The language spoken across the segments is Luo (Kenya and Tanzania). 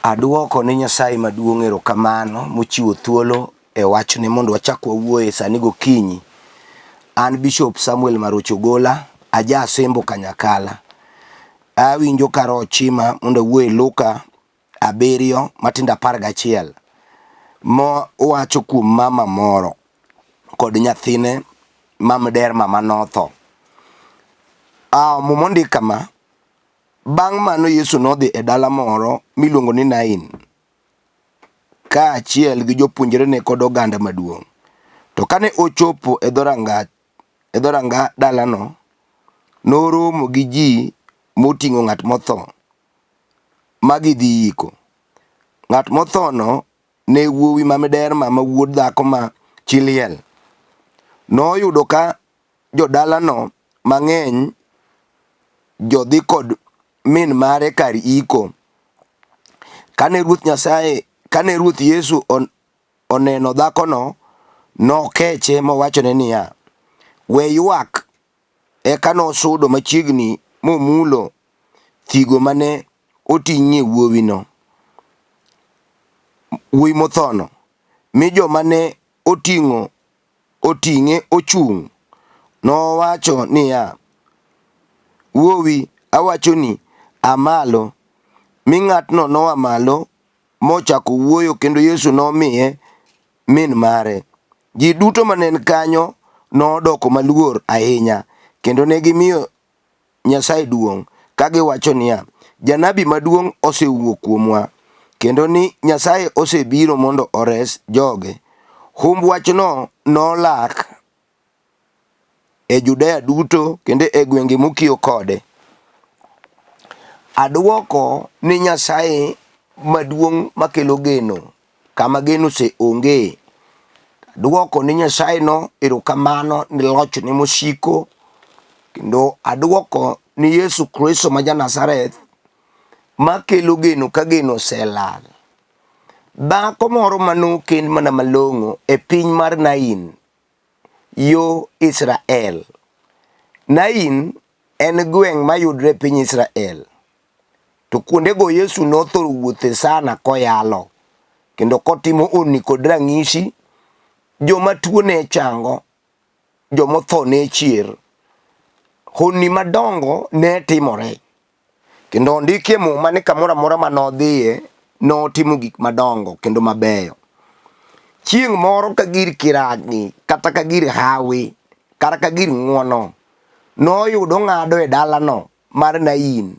Aduoko ne Nyasaye maduong' erokamano mochiwo thuolo e wachne mondo wachak wawuoye sani gokinyi. An Bishop Samuel Marocho Ogola, aja Asembo Kanyakala. Awinjo ka roho chima mondo awuo e Luka 7 matindo 11 mowacho kuom mama moro kod nyathine ma miderma manotho. Ah, Muma ondik kama, Bang' mano Yesu nodhi e dala moro miluongo ni Nain, kaachiel gi jopuonjrene kod oganda maduong'. To kane ochopo e dhoranga dalano, noromo gi ji moting'o ng'at motho, ma gidhi yiko. Ng'at mothono ne wuowi ma miderma ma wuod dhako ma chi liel. Noyudo ka jodalano mang'eny jodhi kod min mare kar iko. Kane Ruoth Nyasaye, kane Ruoth Yesu on, oneno dhakono, nokeche mowachone niya, We ywak. Eka nosudo machiegni momulo thigo mane oting'ie wuowino, wuowi mothono, mi joma ne oting'o oting'e ochung', nowacho niya, Wuowi, awachoni, a malo. Mi ng'atno noa malo mochako wuoyo kendo Yesu nomiye min mare. Ji duto mane ni kanyo nodoko maluor ahinya kendo ne gimiyo Nyasaye duong' ka giwacho niya, Janabi maduong' osewuok kuomwa, kendo ni Nyasaye osebiro mondo ores joge. Humb wachno nolak e Judea duto kendo e gwenge mokiewo kode. Adwoko ni Nyasaye maduong' makelo geno kama geno ose onge. Adwoko ni Nyasaye no erokamano ni lochne mosiko kendo adwoko ni Yesu Kristo ma ja Nazareth makelo geno ka geno oselal. Dhako moro manokend mana malong'o e piny mar Nain yo Israel. Nain en gweng' mayudre e piny Israel. To kuondego Yesu nothoro wuothe sana koyalo kendo kotimo honni kod ranyisi. Joma tuo ne chango, joma otho ne chier. Honni madongo ne timore. Kendo ondikie Muma ni kamoro amora ma nodhiye notimo gik madongo kendo mabeyo. Chieng' moro ka gir kiragi kata ka gir hawi kata ka gir ng'wono noyudo ng'ado e dalano mar Nain.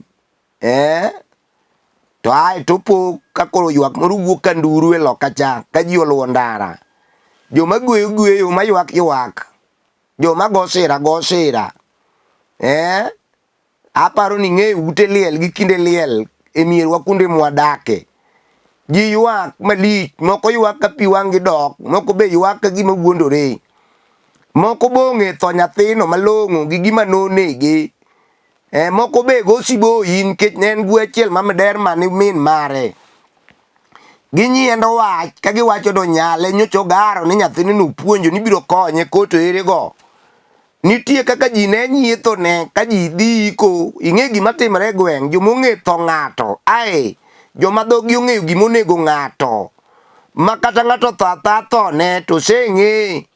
Eh? To ae to po ka koro ywak moro wuok ka nduru e loka cha ka ji oluwo ndara. Joma gweyo gweyo, ma ywak ywak. Joma go sira go sira. Eh? Aparo ni ing'eyo ute liel gi kinde liel e mierwa kuonde mwadake. Ji ywak malich, moko ywak ka pi wang'gi dok, moko be ywak ka gima wuondore. Moko be ong'e tho nyathino malong'o gi gima nonege. E, moko be go siboyi nikech ne en gwe achiel ma miderma ni min mare. Ginyiendo wach ka giwacho ni onyale nyocha ogaro ni nyathine nopuonjo ni biro konye koto ere go. Nitie kaka ji ne nyietho ne ka ji dhi iko, ing'e gima timore e gweng', joma ong'e tho ng'ato, ae joma dhogi ong'eyo gima onego ng'ato, ma kata ng'ato otho atha thone to oseng'e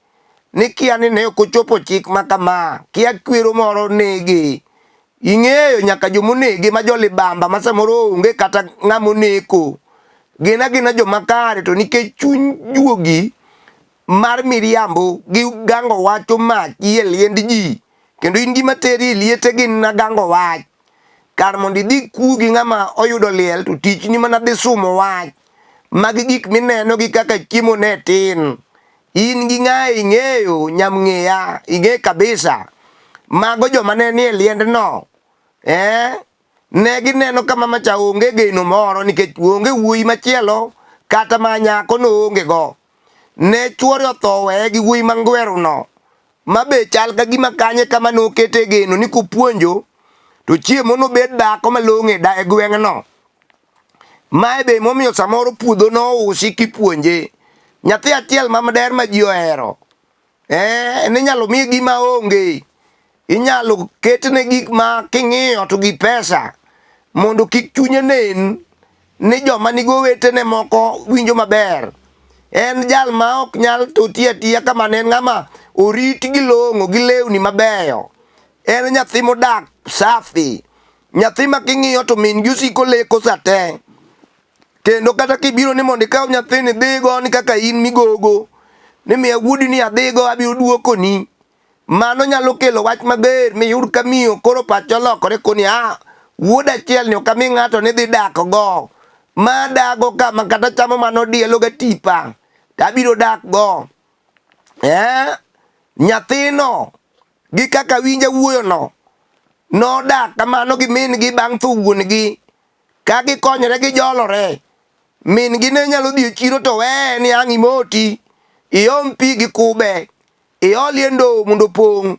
ni kia ni ne ok ochopo chik ma kama, kia kwero moro nege. Ing'eyo nyaka joma onege ma jolibamba ma samoro onge kata ng'ama oneko. Gin agina joma kare to nikech chuny juogi mar miriambo gi gango wach omaki e liend ji kendo in gima teri e liete gin na gango wach kar mondo idhi ku gi ng'ama oyudo liel to tichni mana dhi sumo wach magi gik mineno gi kaka chiemo ne tin in gi ng'aye ing'eyo nyamng'eya ing'e kabisa mago joma ne nie liendno eh ne gineno ka mama cha onge geno moro nikech onge wuoyi machielo kata ma nyako noonge go Ne chwore otho oweye gi wuoyi mangweruno, ma be chal ka gima kanye kama nokete geno ni kopuonjo to chiemo nobed dhako malong'o e e gweng'no. Mae be momiyo samoro puodho nousi kipuonje. Nyathi achiel ma mder ma ji ohero Eh, ninyalo miye gima onge. Inyalo ketne gik ma king'iyo to gi pesa mondo kik chunye nen. ni joma nigi owetene moko winjo maber. En jal ma ok nyal to ti atiya kamano, en ng'ama orit gi long'o gi lewni mabeyo. En nyathi modak safi. Nyathi ma king'iyo to min gi osiko leko sa te. Kendo kata kibiro ni mondo ikaw nyathini dhigo ni kaka in migogo ni miya wuodi ni adhigo abiro duokoni. Mano nyalo kelo wach mager miyud ka miyo koro pache olokore koni a wuod achiel ni ok ami ng'ato ni dhi dak go. Ma dago kama kata chamo mano dielo ga tipa to abiro dak go. Eh? Nyathino gi kaka winja wuoyono nodak kamano gi min gi bang' tho wuon gi ka gikonyore gijolore. Min gi ne nyalo dhi e chiro to weye ni ang' imoti iom pi gi kube iolie ndowo mondo opong'.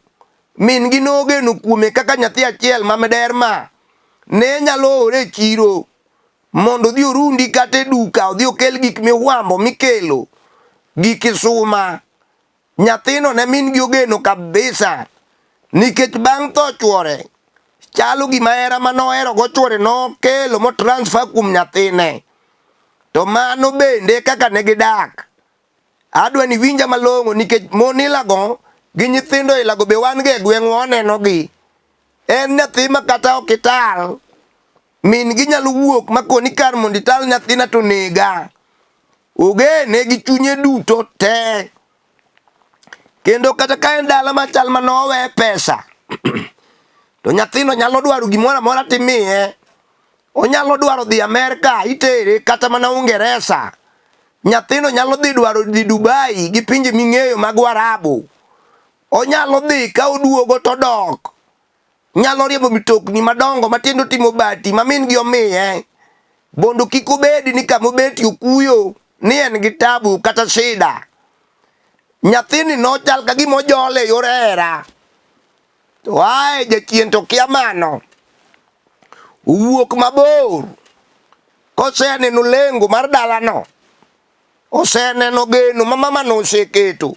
Min gi nogeno kuome kaka nyathi achiel ma miderma ne nyalo ore e chiro mondo odhi orundi kata e duka odhi okel gik mihwambo mikelo gi kisuma. Nyathino ne min gi ogeno kabisa nikech bang' tho chuore chalo gima hera ma noherogo chuore nokelo mo transfer kuom nyathine. To mano bende kaka ne gidak. Adwa ni winja malong'o nikech mon ilago gi nyithindo ilago be wan go e gweng'wa waneno gi. En nyathi ma kata ok ital, min gi nyalo wuok ma koni kar mondo ital nyathina to nega. Ogene gi chunye duto te. Kendo kata ka en dala machal ma nowe pesa, to nyathino nyalo dwaro gimoro amora timiye. Onyalo dwaro dhi Amerka, itere kata mana Uingereza. Nyathino nyalo dhi dwaro dhi Dubai gi pinje ming'eyo mag Warabu. Onyalo dhi ka oduogo to odok. Nyalo riembo mitokni madongo matiende otimo bati ma min gi omiye. Mondo kik obedi ni kama obetie okuyo ni en gi tabu kata shida. Nyathini nochal ka gima ojole e yor hera. To ae jachien to kia mano. Owuok mabor koseneno lengo mar dalano. Oseneno geno ma mamano oseketo.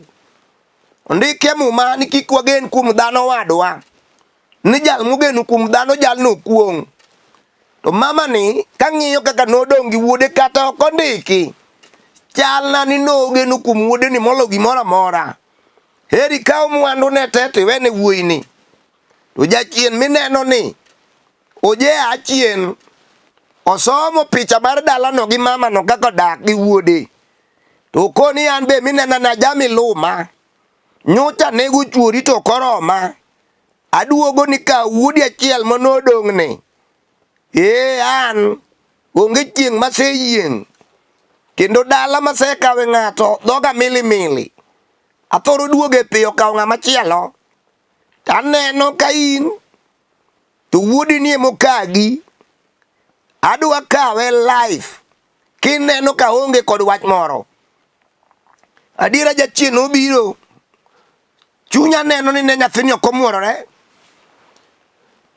Ondiki e muma ni kik wagen kuom dhano wadwa. Ni jal mogeno kuom dhano jalno okuong'. To mama ni kang'iyo kaka nodong' gi wuode kata ok ondiki. Chalna ni nogeno kuom wuode ni molo gimoro amora. Heri kaw mwandu ne te to iwene wuoyini. To jachien mineno ni oje a chien osomo picha mar dalano gi mamano kaka odak gi wuode. To okoni an be minena na jami luma. Nyocha nego chuori to ok oroma. Aduogo ni kaw wuodi achiel manodong'ni. Ee an onge chieng' maseyieng' kendo dala masekawe ng'ato dhoga mili mili. Athoro duogo e piyo kawo ng'ama chielo. To aneno ka in to wuodi ni emokagi. Adwa kawe life kineno ka onge kod wach moro. Adiera jachien obiro. Chunya neno ni ne nyathini ok omuorore.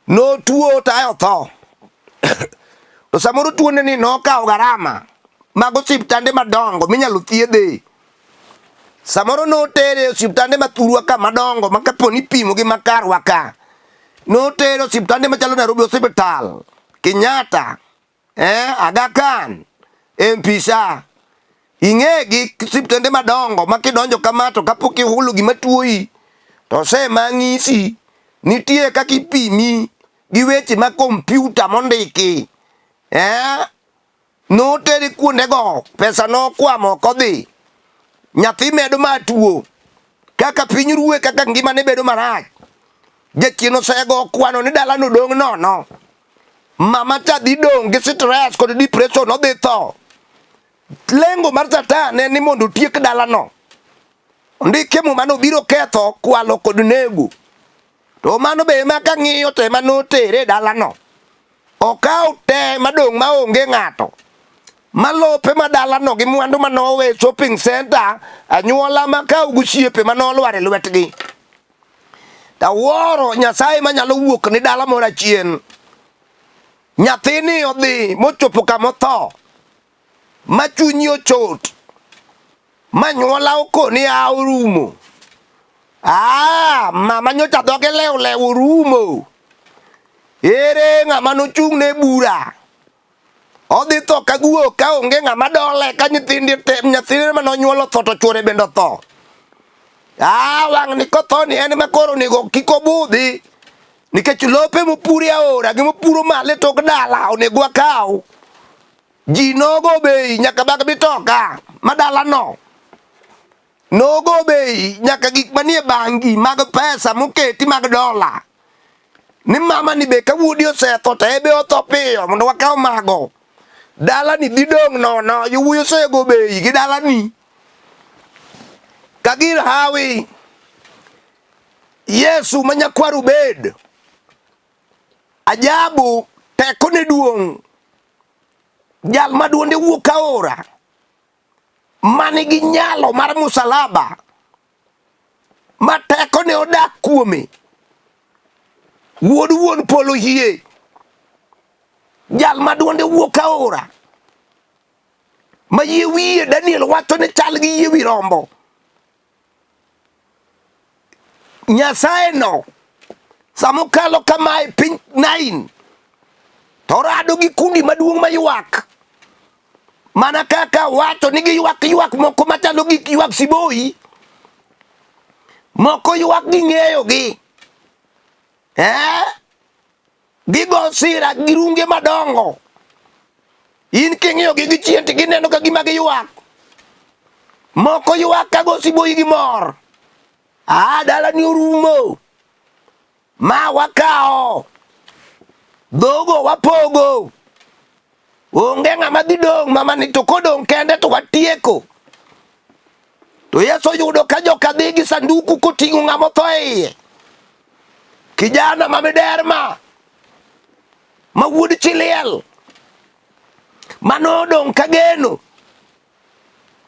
Notuo to ae otho. To samoro tuone ni nokawo garama mag osiptande madongo minyalo thiedhe. Samoro notere e osiptande ma thurwa ka madongo ma kapo ni ipimo gi ma karwa ka. Notere osiptande machalo Nairobi Hospital, Kenyatta, Aga Khan, Mpisa. Ing'e gi osiptende madongo ma kidonjo kama to kapok ihulo gima tuoyi to osema ng'isi nitie kaka ipimi gi weche ma kompyuta mondiki. Noteri kuondego, pesa nokwamo ok odhi. Nyathi medo ma tuo. Kaka piny ruwe kaka ngimane bedo marach. Jachien osego kwano ni dalano dong' nono. Mama cha dhi dong' gi stress kod depression odhi tho. Lengo mar Satan en ni mondo otiek dalano. Ondike muma ni obiro ketho, kwalo kod nego. To mano be ema kang'iyo to ema notere e dalano. Okaw te madong' maonge ng'ato. Malope ma dalano gi mwandu manowe e shopping center, anyuola makaw gosiepe manolwar e lwetgi. Tawuoro Nyasaye manyalo wuok ni dala moro achien. Nyathini odhi mochopo kama otho, ma chunyi ochot, ma nyuola okoni a orumo. Ah, mama nyocha dhoge lew lew orumo. Ere ng'ama nochung' ne bura? Odhi tho ka guok ka onge ng'ama dole ka nyithinde te nyathine mane onyuolo otho to chuore bende otho. Ah, wang' ni kotho ni en ema koro onego kik obudhi nikech lope mopur e aora gi mopuro malo e tok dala onego wakaw. Ji nogo bei nyaka bag mitoka ma dalano. Nogo bei nyaka gik manie bangi mag pesa moketi mag dola. Ni mama ni be ka wuodi osetho to ebe otho piyo mondo wakaw mago. Dala ni dhi dong' nono, yowuoyi osego bei gi dala ni. Ka gir hawi, Yesu ma nyakwar Obed, ajabu tekone duong', jal ma duonde wuok aora, manigi nyalo mar musalaba, ma tekone odak kuome, wuod wuon polo hie, jal ma duonde wuok aora, ma yie wiye Daniel wacho ni chal gi yie wi rombo. Nyasaye no sama okalo kama e piny Nain to orado gi kundi maduong' maywak mana kaka wacho ni giywak ywak moko machalo gi ywak siboi moko ywak ging'eyogi eh? Gigo sira gi runge madongo. In king'iyogi gi chien to gineno ka gima giywak. Moko ywak ka go siboi gi mor. Ah, dalani orumo. Ma wakawo. Dhogo wapogo. Onge ng'ama dhi dong' mama ni to kodong' kende to watieko. To Yesu oyudo ka joka dhi gi sanduku koting'o ng'ama otho e iye. Kijana ma miderma ma wuod chi liel ma nodong' ka geno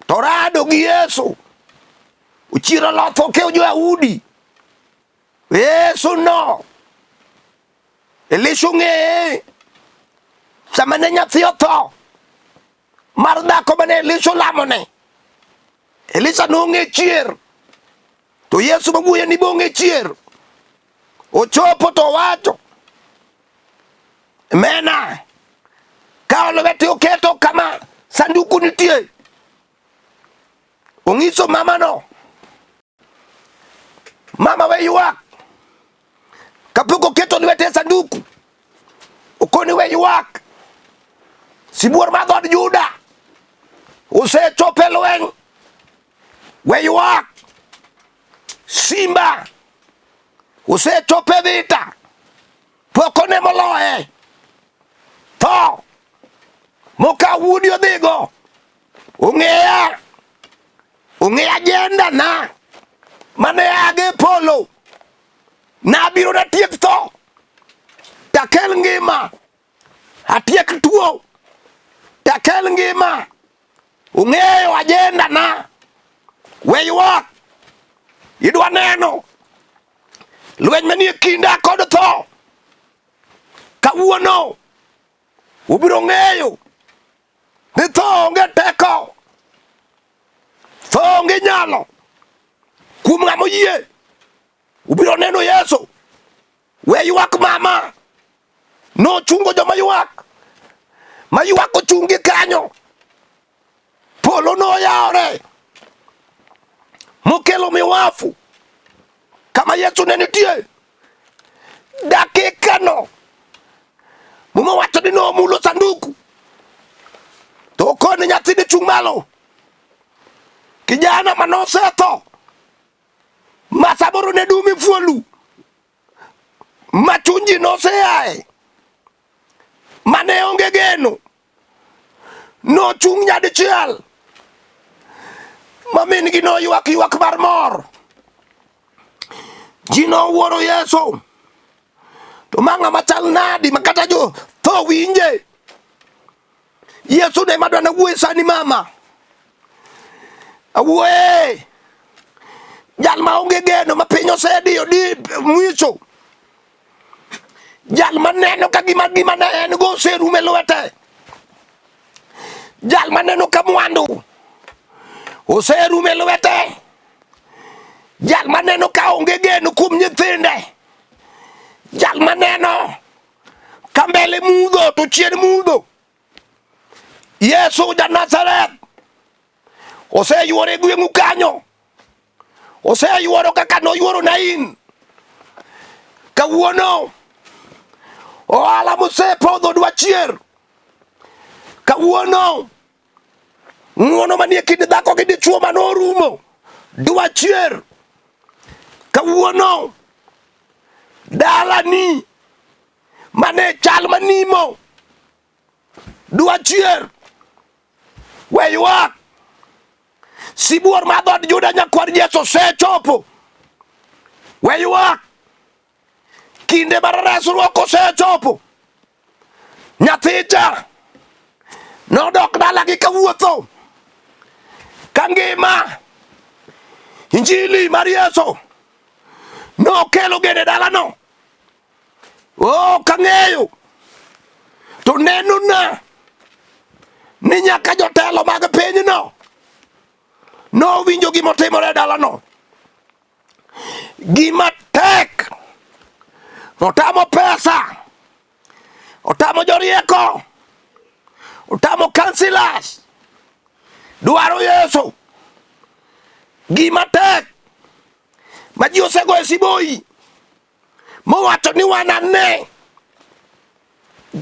to rado gi Yesu ochiero loth okew jo-Yahudi. Yesu no Elisha ong'eye sama ne nyathi otho mar dhako mane Elisha olamone. Elisha nong'e chier to Yesu mawuoyo ni bong'e chier. Ochopo to owacho mena ka lwete oketo kama sanduku nitie. Ong'iso mamano Mama we ywak. Kapok oketo lwete e sanduku, okoni we ywak. Sibuor mar dhood Juda osechopo e lweny. We ywak. Simba osechopo e vita. Pok one moloye. Tho mokaw wuodi odhigo. Ong'eya. Ong'e ajenda na mane age polo. Nabiro natiek tho. Takel ngima. Atiek tuo. Takel ngima. Ung'eyo ajenda na. We ywak. Idwa neno lweny manie kinda kod tho. Kawuono ubiro ng'eyo ni tho onge teko, tho onge nyalo kuom ng'ama oyie. Ubiro neno Yesu. We ywak mama, nochungo joma ywak, ma ywak ochungi kanyo. Polo noyawore mokelo miwafu kama Yesu ne nitie. Dakikano Muma wacho ni nomulo sanduku to okone nyathini chung' malo. Kijana ma nosetho ma samoro ne dum e fuolu ma chuny ji noseaye ma ne onge geno nochung' nyadichiel ma min-gi noywak ywak mar mor. Ji nowuoro Yesu. To ma ng'ama chal nadi ma kata jo tho winje? Yesu ne madwa nawuoye sani mama. Awuoye. Jal ma onge geno ma piny osediyo di mwicho. Jal ma neno ka gima gima ne en go oserumo e lwete. Jal ma neno ka mwandu oserumo e lwete. Jal ma neno ka onge geno kuom nyithinde. Jal ma neno ka mbele mudho to chien mudho. Yesu ja Nazareth oseyuoro e gweng'u kanyo, oseyuoro kaka noyuoro Nain. Kawuono ohala mosepodho dwa chier. Kawuono ng'uono manie kind dhako gi dichwo mane orumo dwa chier. Kawuono dalani mane chal manimo dwa chier. We ywak. Sibuor mar dhood Juda nyakwar Jesse osechopo. We ywak. Kinde mar resruok osechopo. Nyathicha nodok dalagi kawuotho ka ngima. Injili mar Yesu nokelo geno e dalano. Ok ang'eyo to nenona ni nyaka jotelo mag pinyno nowinjo gima otimore e dalano. Gima tek otamo pesa, otamo jorieko, otamo councillors dwaro Yesu. Gima tek ma ji osego e siboi mowacho ni wanane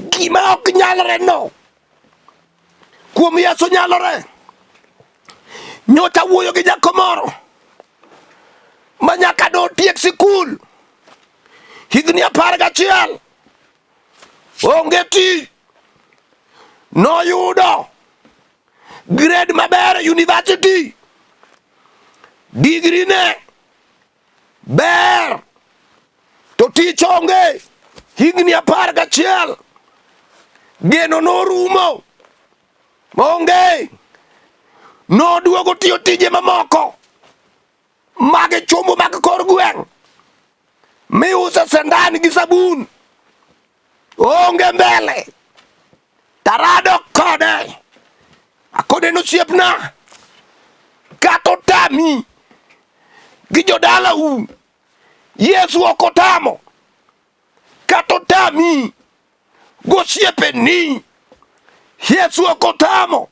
gima ok nyalre no kuom Yesu nyalore. Nyocha wuoyo gi nyako moro ma nyaka notiek sikul higni 11 onge tich, noyudo grade maber e university, degree ne ber to tich onge higni 11 geno norumo onge noduogo tiyo tije mamoko mag chumbu mag kor gweng' miuso sendan gi sabun onge mbele tarado kode akode nosiepna kata otami gi jodalau Yesu ok otamo kata otami gosiepeni Yesu ok otamo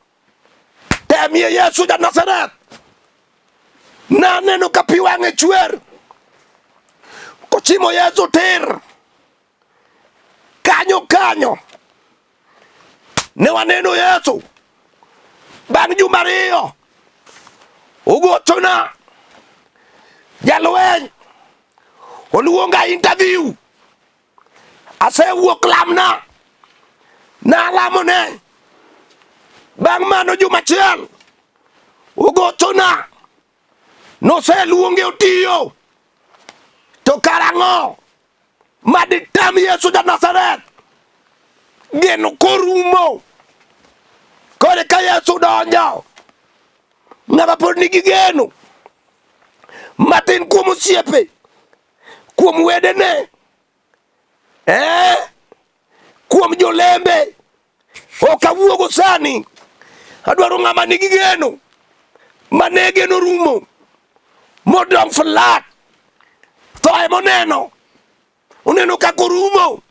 temie Yesu ja Nazareth naneno ka pi wang'e chwer kochimo Yesu tir kanyo kanyo ne waneno Yesu bang' juma 2 ogochona jalweny oluonga interview asewuok lamna nalamone bang' mano juma achiel ogochona noseluonge otiyo to karang'o maditam Yesu ja Nazareth geno korumo kore ka Yesu donjo ng'ama pod nigi geno matin kuom osiepe kuom wedene kuom jolembe ok awuogo sani adwaro ng'ama nigi geno mane geno rumo modong' flat tho emoneno oneno kaka orumo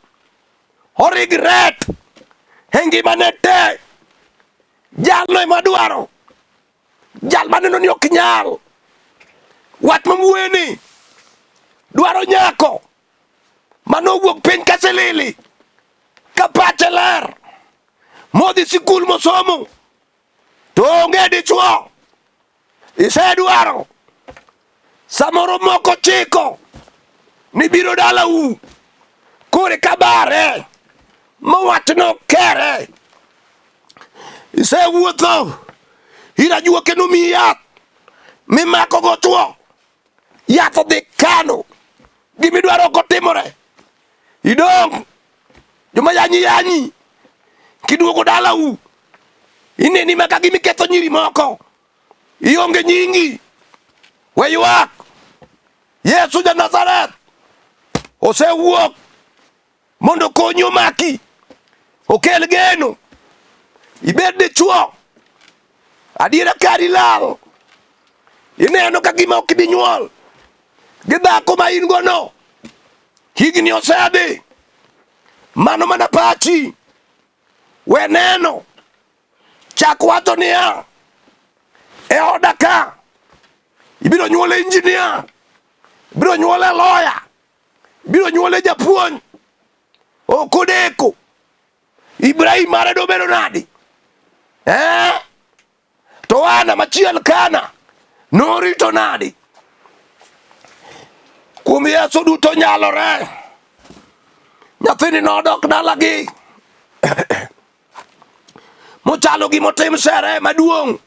oregret e ngimane te jalno ema dwaro jal maneno ni ok nyal wach mamueni dwaro nyako manowuok piny ka silili ka pache ler modhi sikul mosomo to onge dichwo isedwaro samoro moko chiko ni biro dalau kore ka bare ma wachno kere isewuotho ir ajuoke nomiyi yath mimako go chwo yath odhi kano gimidwaro ok otimore idong' joma yanyi yanyi kiduogo dalau ineni maka gimiketho nyiri moko ionge nyingi we ywak Yesu ja Nazareth osewuok mondo okonyi omaki okel geno ibed dichwo adiera kari lal ineno ka gima ok ibi nyuol gi dhako ma in gono higni osedhi mano mana pachi we neno. Chak wacho niya, e oda ka ibiro nyuole engineer, ibiro nyuole lawyer, ibiro nyuole japuonj. Ok odeko. Ibrahim mare dobedo nadi? Eh? To Ana machiel kana norito nadi? Kuom Yesu duto nyalore. Nyathini nodok dalagi mochalo gimotim sere maduong'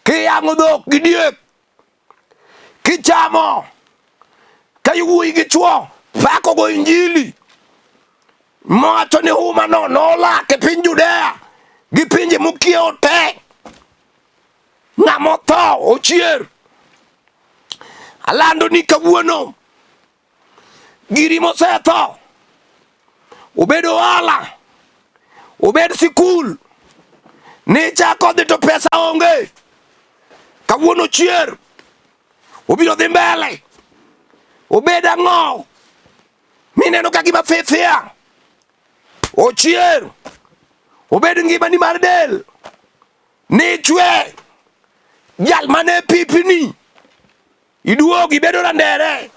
kiyang'o dhok gi diek kichamo ka iwuoyi gi chwo pako go injili mowacho ni huma no nolak e piny Judea gi pinje mokiewo te. Ng'ama otho ochier. Alando ni kawuono giri mosetho obed ohala obed sikul ni chako dhi to pesa onge kawuono chier obiro dhi mbele obed ang'o mineno ka gima fifia ochier obed ngimani mar del ni chwe jal mane pipni Iduogo ibedo randere.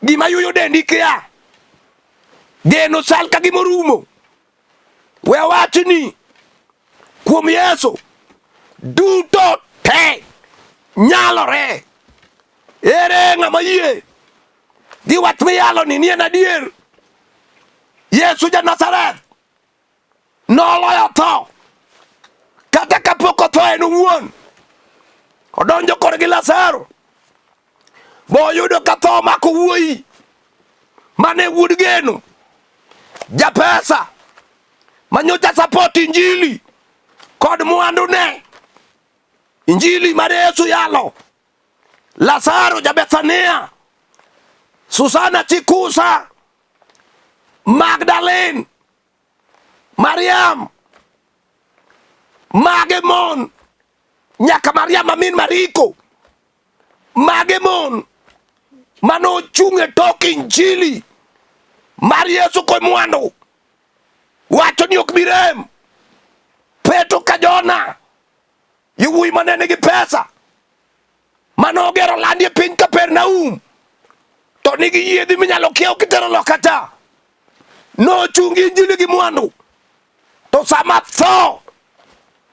Gima yuyo dendi kia. Geno sal ka gima orumo. We awachni kuom Yesu duto te nyalore. Ere ng'ama yie gi wach miyalo ni ni en adier? Yesu ja Nazareth noloyo tho kata kapok otho en owuon odonjo korgi Lazaro boyudo ka tho omako wuoyi mane wuod geno japesa manyocha support injili kod mwandune injili mar Yesu yalo Lazaro ja Bethania Susana Chikusa Magdalene Mariam mage mon nyaka Mariam amin Mariko mage mon mane ochung' e tok injili mar Yesu kod mwandu wacho ni ok bi rem Petro ka Jona yowuoyi mane nigi pesa mane ogero landi e piny Kapernaum to nigi yiedhi minyalo kiew kitero loka cha nochungi injili gi mwandu to sama tho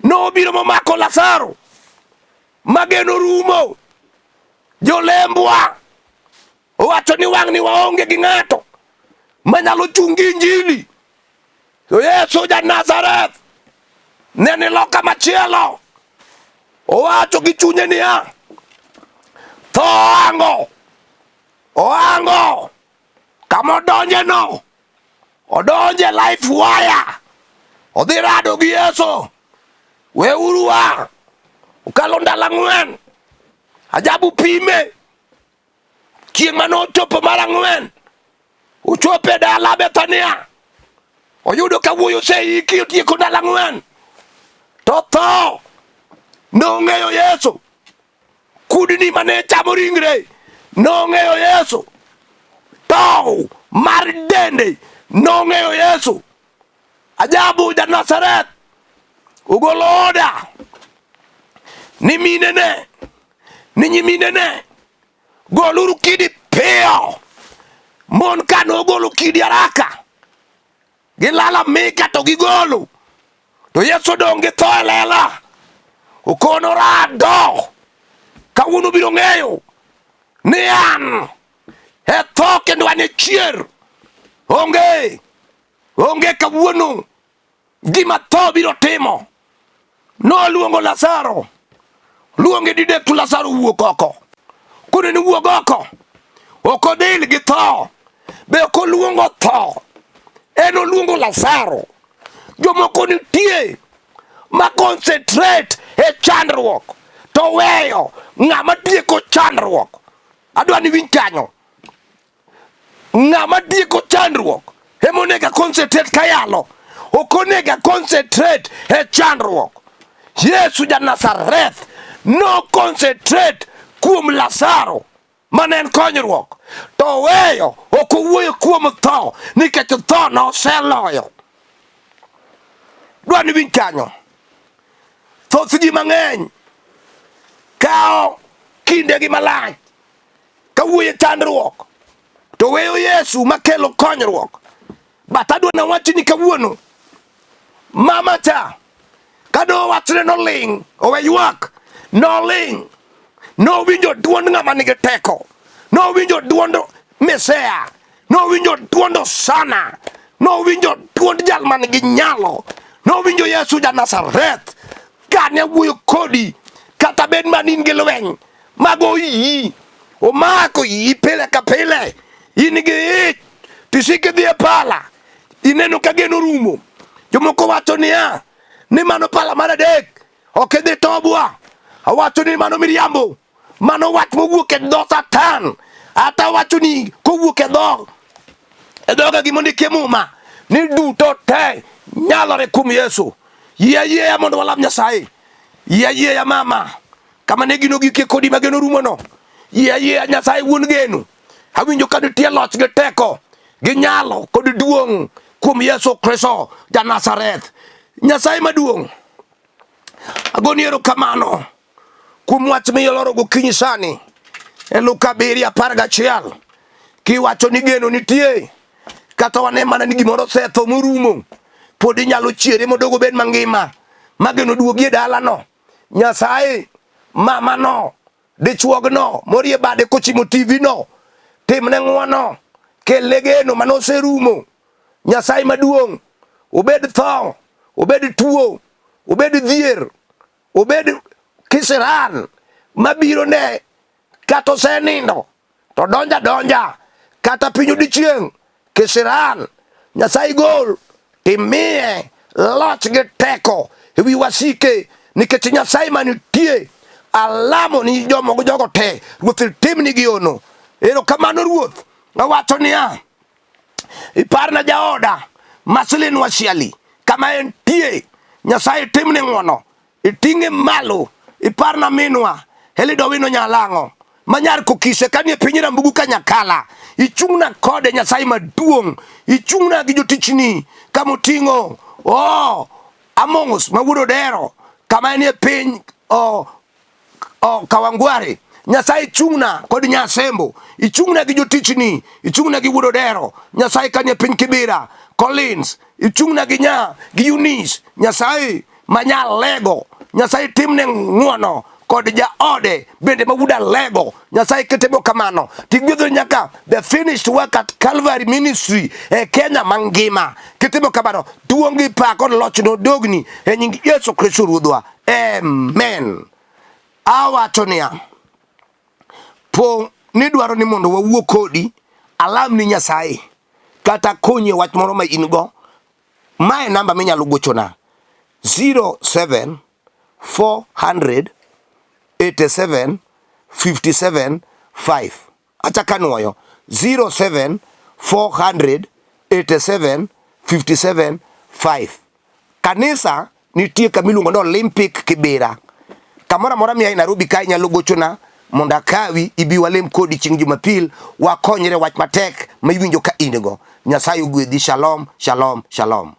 nobiro momako Lazaro mageno rumo jolembwa owacho ni wang'ni waonge gi ng'ato manyalo chungi injili to Yesu ja Nazareth ne ni loka machielo owacho gi chunye niya tho oango oango kama odonje no odonje life wire odhi rado gi Yesu weuru wa okalo ndalo ang'wen ajabu pime Chieng' mane ochopo mar ang'wen, ochopo e dala Bethania, oyudo ka wuoyi oseiki otieko ndalo ang'wen, to tho nong'eyo Yesu. Kudni mane chamo ringre nong'eyo Yesu. Tow mar dende nong'eyo Yesu. Ajabu ja Nazareth ogolo oda ni minene ni nyiminene goluru kidi piyo. Mon ka nogolo kidi haraka gilalamika to gigolo to Yesu dong' gi tho e lela okono rado kawuono biro ng'eyo ni an e tho kendo an e chier onge Onge kawuono gima tho biro timo. Noluongo Lazaro, luonge didek to Lazaro wuok oko. Koro ni wuog oko, ok odil gi tho, be ok oluongo tho, en oluongo Lazaro. Jomoko nitie ma concentrate e chandruok to weyo ng'ama tieko chandruok. Adwa ni winj kanyo. Ng'ama tieko chandruok ema onego concentrate kayalo, ok onego concentrate e chandruok. Yesu ja Nazareth no concentrate kuom Lazaro mane en konyruok, to weyo ok owuoyo kuom tho nikech tho noseloyo. Dwa ni winj kanyo. Thoth ji mang'eny kawo kindegi malach ka wuoyo e chandruok to weyo Yesu makelo konyruok. But adwa nawach ni kawuono mama cha kado wachne noling' owe ywak noling' nowinjo duond ng'ama nigi teko nowinjo duond Mesia nowinjo duond Hosana nowinjo duond jal man gi nyalo nowinjo Yesu ja Nazareth kane awuoyo kodi kata bed mana in gi lweny mago iyi omako iyi pile ka pile in gi ich tisik idhi e pala ineno ka geno rumo jomoko wacho niya ni mano pala mar adek ok idhi tobwa awacho ni mano miriambo mano wach mowuok e dho satan ata wacho ni kowuok e dho e dhoga gima ondikie muma ni duto te nyalore kuom yesu yie ayieya mondo walam nyasaye yie ayieya mama kama ne gino gikie kodi ma geno rumono yie ayieya nyasaye wuon geno awinjo ka nitie loch gi teko gi nyalo kod duong' kuom yesu kristo ja nazareth nyasaye maduong' agoni erokamano kuom wach miyoloro gokinyi sani e Luka 7:11 kiwacho ni geno nitie kata wane mana ni gimoro osetho morumo pod inyalo chiere mondo obed mangima ma geno duogi e dalano Nyasaye mamano dichuogno morie bade kochimo TV no timne ng'wono kelne geno mane oserumo Nyasaye maduong' obed tho obed tuo obed dhier obed kisiran mabiro ne kata osenindo to donja donja kata piny odiechieng' kisiran Nyasaye gol timiye loch gi teko e wi wasike nikech Nyasaye manitie alamo ni jomo jogo te ruoth itimnigi ono erokamano ruoth awacho niya iparna jaoda Marceline Washiali kama entie Nyasaye timne ng'wono iting'e malo iparna minwa Elido Owino Nyalang'o manyar kokise kanie piny Rambugu Kanyakala ichung'na kode Nyasaye maduong' ichung'na gi jotichni kamoting'o oh, Amos ma wuod Odero kama enie piny oh, oh, Kawangware Nyasaye ichung'na kod Nyasembo ichung'na gi jotichni ichung'na gi wuod Odero Nyasaye kanie piny Kibira Collins ichung'na gi nya gi Eunice Nyasaye manyalego Nyasaye timne ng'wono kod jaode bende ma wuod Alego Nyasaye ketemo kamano tigwedho nyaka the finished work at Calvary Ministry e Kenya mangima kitimo kamano duong' gi pak kod loch nodogni e nying Yesu Kristo Ruodhwa amen awacho niya po nidwaro ni mondo wawuo kodi alam ni Nyasaye kata konyi e wach moro ma in go mae namba minyalo gochona 07 400 87 57 5 achaka nwoyo 07 400 87 57 5 kanisa nitie kama iluongo ni Olympic Kibera kamoro amora mia e Nairobi ka inyalo gochona mondo akawi ibi walem kodi chieng' Jumapil wakonyre wach matek ma iwinjo ka in go Nyasaye ogwedhi shalom shalom shalom.